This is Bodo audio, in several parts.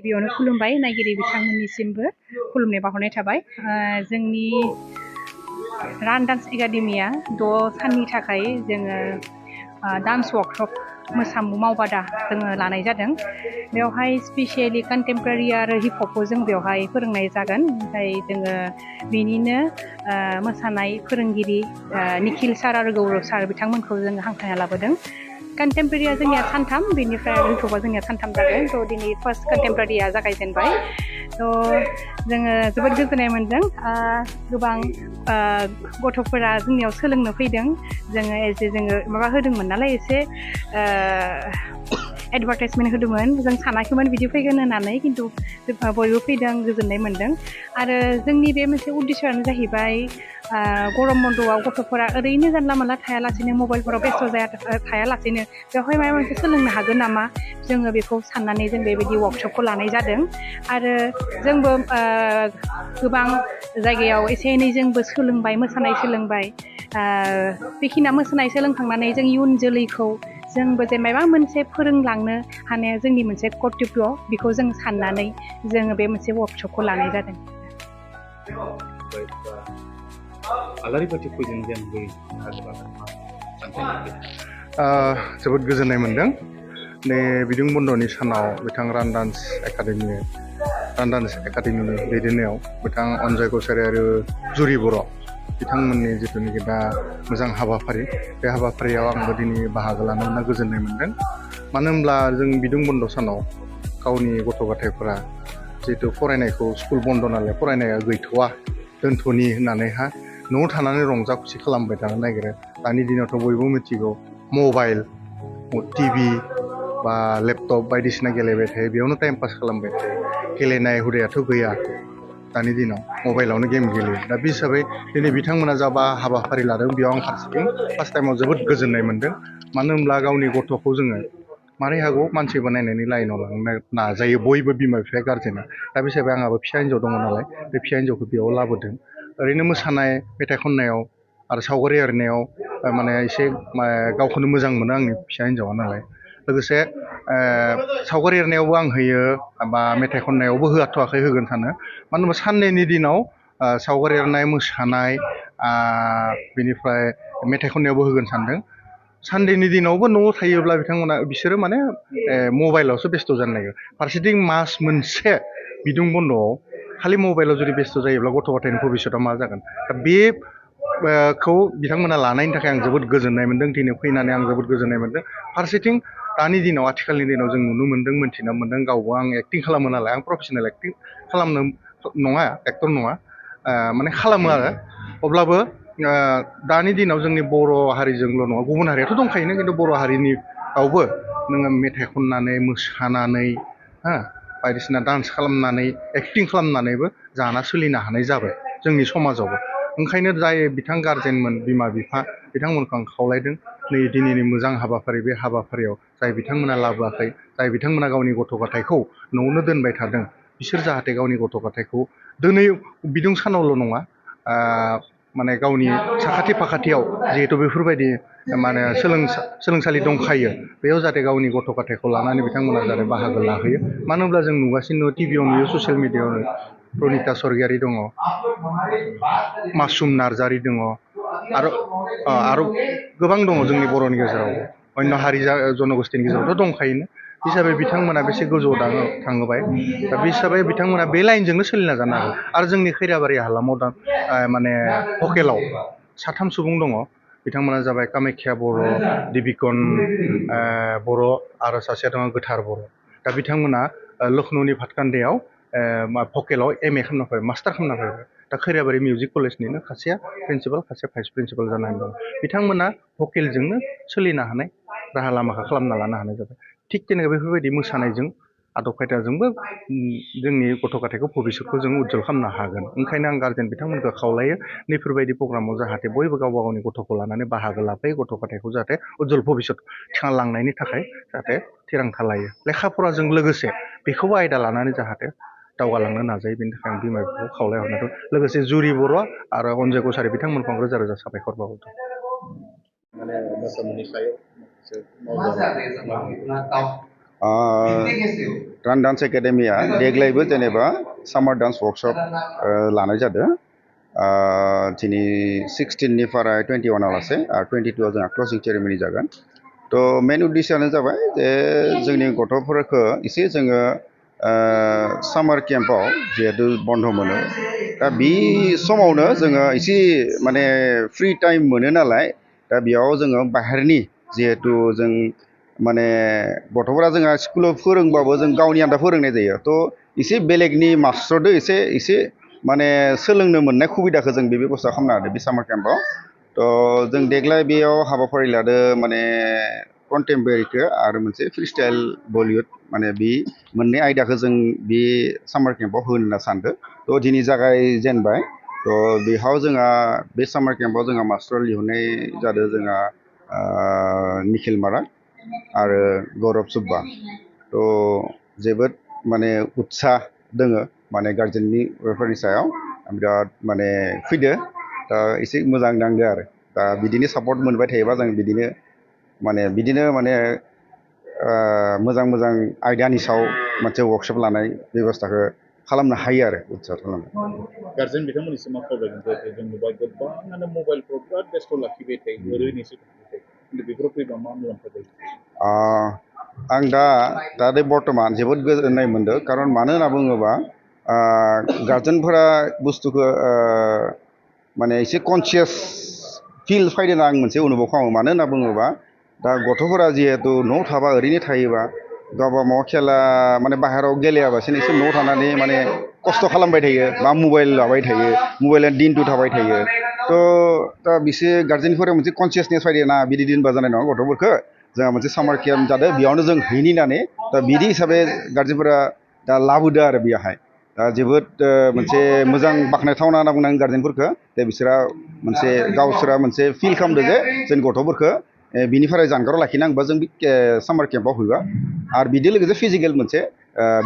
गिबियावनो खुलुमबाय नायगिरि बिथांमोननिसिमबो खुलुमनाय बावहरनाय थाबाय। जोंनि रान डान्स एकाडेमिया 6 साननि थाखाय जोङो डान्स वर्कशप मोसामु मावबादा जोङो लानाय जादों। बेवहाय स्पेसियेलि कन्टेम्परारि आरो हिप हपखौ जों बेवहाय फोरोंनाय जागोन। ओमफ्राय जोङो बेनिनो मोसानाय फोरोंगिरि निखिल सार आरो गौरब सार बिथांमोनखौ जोङो हांख्रायना लाबोदों। कन्टेम्परारिया जोंनिया 3 बेनिफ्राय हिप हपआ जोंनिया 3 जागोन। थ' दिनै फार्स्ट कन्टेम्परारिया जागायजेनबाय। थ' जोङो जोबोद गोजोननाय मोन्दों। गोबां गथ'फोरा जोंनियाव सोलोंनो फैदों। जोङो जोङो माबा होदोंमोन नालाय एसे एडभार्टाइजमेन्ट होदोंमोन। जों सानाखैमोन बिदि फैगोन होननानै, खिन्थु बयबो फैदों, गोजोननाय मोन्दों। आरो जोंनि बे मोनसे उद्देश्यआनो जाहैबाय गरम बन्द'आव गथ'फोरा ओरैनो जानला मोनला थायालासेनो मबाइलफोराव बेस्थ' थायालासेनो बेवहाय माबा मोनसे सोलोंनो हागोन नामा, जोङो बेखौ साननानै जों बेबायदि वर्कशपखौ लानाय जादों। आरो जोंबो गोबां जायगायाव एसे एनै जोंबो सोलोंबाय, मोसानाय सोलोंबाय। बेखिनिया मोसानाय सोलोंखांनानै जों इयुन जोलैखौ जोंबो जे माबा मोनसे फोरोंलांनो हानाया जोंनि मोनसे कर्तब्य, बेखौ जों साननानै जोङो बे मोनसे वर्कशपखौ लानाय जादों। जोबोद गोजोननाय मोन्दों। नै बिदुं बन्द'नि सानाव बिथां रान डान्स एकाडेमिनि दैदेननायाव बिथां अनजय कछारी आरो जुरि बर' बिथांमोननि जिथुनिखि दा मोजां हाबाफारि, बे हाबाफारियाव आंबो दिनै बाहागो लानो मोनना गोजोननाय मोन्दों। मानो होनब्ला जों बिदुं बन्द' सानाव गावनि गथ' गथायफोरा जिहेतु फरायनायखौ स्कुल बन्द' नालाय फरायनाया गैथ'वा, दोनथ'नि होननानैहा न'आव थानानै रंजा खुसि खालामबाय थानो नागिरो। दानि दिनावथ' बयबो मिथिगौ मबाइल, टिभि बा लेपटप बायदिसिना गेलेबाय थायो, बेयावनो टाइम पास खालामबाय थायो। गेलेनाय हुदायाथ' गैया दानि दिनाव, मबाइलावनो गेम गेलेयो। दा बे हिसाबै दिनै बिथांमोना जाबा हाबाफारि लादों, बेयाव आं फारसेथिं फार्स्ट टाइमाव जोबोद गोजोननाय मोन्दों। मानो होनब्ला गावनि गथ'खौ जोङो मारै हागौ मानसि बानायनायनि लाइनाव लांनो नाजायो बयबो बिमा बिफाया, गारजेना। दा बे हिसाबै आंहाबो फिसा हिन्जाव दङ नालाय, बे फिसा हिन्जावखौ बेयाव लाबोदों। ओरैनो मोसानाय, मेथाइ खननायाव आरो सावगारि एरनायाव माने एसे गावखौनो मोजां मोनो आंनि फिसा हिन्जावा नालाय। लोगोसे सावगारि एरनायावबो आं होयो, बा मेथाइ खननायावबो होथ'वाखै, होगोन सानो। मानो होनबा साननैनि दिनाव सावगारि एरनाय, मोसानाय, बेनिफ्राय मेथाइ खननायावबो होगोन सानदों। सानडेनि दिनावबो न'आव थायोब्ला बिसोरो माने मबाइलावसो बेस्थ' जानो नागिरो। फारसेथिं मास मोनसे बिदुं बन्द'आव खालि मबाइलाव जुदि बेस्थ' जायोब्ला गथ' गथायनि भबिस्वतआ मा जागोन। दा बेखौ बिथांमोना लानायनि थाखाय आं जोबोद गोजोननाय मोन्दों। दिनै फैनानै आं जोबोद गोजोननाय मोन्दों। फारसेथिं दानि दिनाव, आथिखालनि दिनाव जों नुनो मोन्दों, मोन्थिना मोन्दों, गावबो आं एक्टिं खालामो नालाय, आं प्रफेसनेल एक्टिं खालामनो नङा, एक्टर नङा, माने खालामो आरो। अब्लाबो दानि दिनाव जोंनि बर' हारिजोंल' नङा, गुबुन हारियाथ' दंखायोनो, खिन्थु बर' हारिनियावबो नोङो मेथाइ खननानै, मोसानानै, बायदिसिना डान्स खालामनानै, एक्टिं खालामनानैबो जाना सोलिनो हानाय जाबाय जोंनि समाजावबो। ओंखायनो जाय बिथां गारजेनमोन, बिमा बिफा बिथांमोनखौ आं खावलायदों, नै दिनैनि मोजां हाबाफारि, बे हाबाफारियाव जाय बिथांमोना लाबोआखै, जाय बिथांमोना गावनि गथ' गथायखौ न'आवनो दोनबाय थादों, बिसोर जाहाथे गावनि गथ' गथायखौ दिनै बिदुं सानावल' नङा, माने गावनि साखाथि फाखाथियाव जिहेथु बेफोरबायदि माने सोलोंसालि दंखायो, बेयाव जाहाथे गावनि गथ' गथायखौ लानानै बिथांमोना जाहाथे बाहागो लाहैयो। मानो होनब्ला जों नुगासिनो टिभियाव नुयो, ससियेल मिडियायाव प्रनिता स्वर्गियारि दङ, मासुम नार्जारि दङ, आरो गोबां दङ जोंनि बर'नि गेजेराव, अन्य हारि जन'गोष्ठीनि गेजेरावथ' दंखायोनो। हिसाबै बिथांमोना बेसे गोजौआव थाङोबाय। दा बे हिसाबै बिथांमोना बे लाइनजोंनो सोलिना जानो हागोन। आरो जोंनि खैराबारि हालामाव दा माने भकेलाव 3 सुबुं दङ। बिथांमोना जाबाय कामाख्या बर', देबिकन बर' आरो सासेया दङ गोथार बर'। दा बिथांमोना लखनौनि भातखान्डेयाव भकेलाव MA खालामना फैबाय, मास्टार खालामना फैबाय। दा खैराबारि मिउजिक कलेजनिनो खासेया प्रिन्सिपाल, खासेया भाइस प्रिन्सिपाल जानानै दं। बिथांमोना भकेलजोंनो सोलिनो हानाय राहा लामाखौ खालामना लानो हानाय जाबाय। थिग তেনেকৈ बेफोरबायदि मोसानायजों, आदब खायदाजोंबो जोंनि गथ' गथायखौ भबिस्वतखौ जों उज्जवल खालामनो हागोन। ओंखायनो आं गारजेन बिथांमोनखौ खावलायो, नैफोरबायदि प्रग्रामाव जाहाथे बयबो गावबा गावनि गथ'खौ लानानै बाहागो लाफायो, गथ' गथायखौ जाहाथे उज्जवल भबिस्वत थिखांलांनायनि थाखाय जाहाथे थिरांथा लायो। लेखा फराजों लोगोसे बेखौबो आयदा लानानै जाहाथे दावगालांनो नाजायो, बेनि थाखाय आं बिमा बिफाखौ खावलायहरनाय दं। लोगोसे जुरि बर' आरो अनजय कछारी बिथांमोनखौ आं रोजा रोजा साबायखर बावहरदों। मोसानायनि सायाव रान डान्स एकाडेमिया देग्लायबो जेनेबा सामार डान्स वर्कशप लानाय जादों दिनै 16निफ्राय 21 लासे आरो 22 जोंहा क्लजिं सेरेमनि जागोन थ' मेन उद्देश्यआनो जाबाय जे जोंनि गथ'फोरखौ एसे जोङो सामार केम्पआव जिहेतु बन्द मोनो दा बे समावनो जोङो एसे माने फ्रि टाइम मोनो नालाय दा बेयाव जोङो बाहेरनि जिहेतु जों माने गथ'फोरा जोंहा स्कुलाव फोरोंबाबो जों गावनि आन्था फोरोंनाय जायो थ' एसे बेलेगनि मास्टरदो एसे माने सोलोंनो मोननाय सुबिदाखौ जों बे बेबस्था खालामनो हादों बे सामार केम्पआव थ' जों देग्लाय बेयाव हाबाफारि लादों माने कन्टेम्परारिखौ आरो मोनसे फ्रि स्टाइल बलिउड माने बे मोननै आयदाखौ जों बे सामार केम्पआव होनो होनना सानदों थ' दिनै जागायजेनबाय थ' बेहाव जोंहा बे सामार केम्पआव जोंहा मास्टार लिंहरनाय जादों जोंहा निखिल मारा आरो गौरब सुब्बा थ' जोबोद माने उत्साह दोङो माने गार्जेननि बेफोरनि सायाव बिराद माने फैदो दा एसे मोजां नांदो आरो दा बिदिनो सापर्ट मोनबाय थायोबा जों बिदिनो माने मोजां मोजां आयदानि सायाव मोनसे वर्कशप लानाय बेबस्थाखौ खालामनो हायो आरो उत्साह खालामो गार्जेन बिथांमोननिसिम मा खावलायगोन जिहेतु जों नुबाय गोबाङानो मबाइलफ्राव बिराद बेस्थ' लाखिबाय थायो ओरैनोसो थाबाय थायो खिन्थु बेफोराव फैबा मा मुलाम्फा जायो आं दा बर्थमान जोबोद गोजोननाय मोनदों खारन मानो होनना बुङोबा गार्जेनफोरा बुस्थुखौ माने एसे कनसियास फिल फैदों आं मोनसे अनुभव खालामो मानो होनना बुङोबा दा गथ'फोरा जिहेतु न'आव थाबा ओरैनो थायोबा गावबा माबा खेला माने बाहेरायाव गेलेयाबासिनो एसे न'आव थानानै माने खस्थ' खालामबाय थायो बा मबाइल लाबाय थायो मबाइला दिनथु थाबाय थायो थ' दा बिसोर गार्जेनफोरा मोनसे कनसियासनेस फैदों ना बिदि दोनबा जानाय नङा गथ'फोरखौ जोंहा मोनसे सामार केम्प जादों बेयावनो जों हैनानै दा बिदि हिसाबै गार्जेनफोरा दा लाबोदों आरो बेयावहाय दा जोबोद मोनसे मोजां बाख्नायथावना होनना बुंनांगोन गार्जेनफोरखौ जे बिसोरा गावसोरा मोनसे फिल खालामदों जे जों गथ'फोरखौ बिनिफ्राय जानगाराव लाखिनांगौबा जों बे सामार केम्पआव हैबा आरो बिदि लोगोसे फिजिकेल मोनसे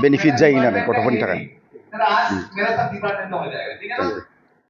बेनिफिट जायो होननानै गथ'फोरनि थाखाय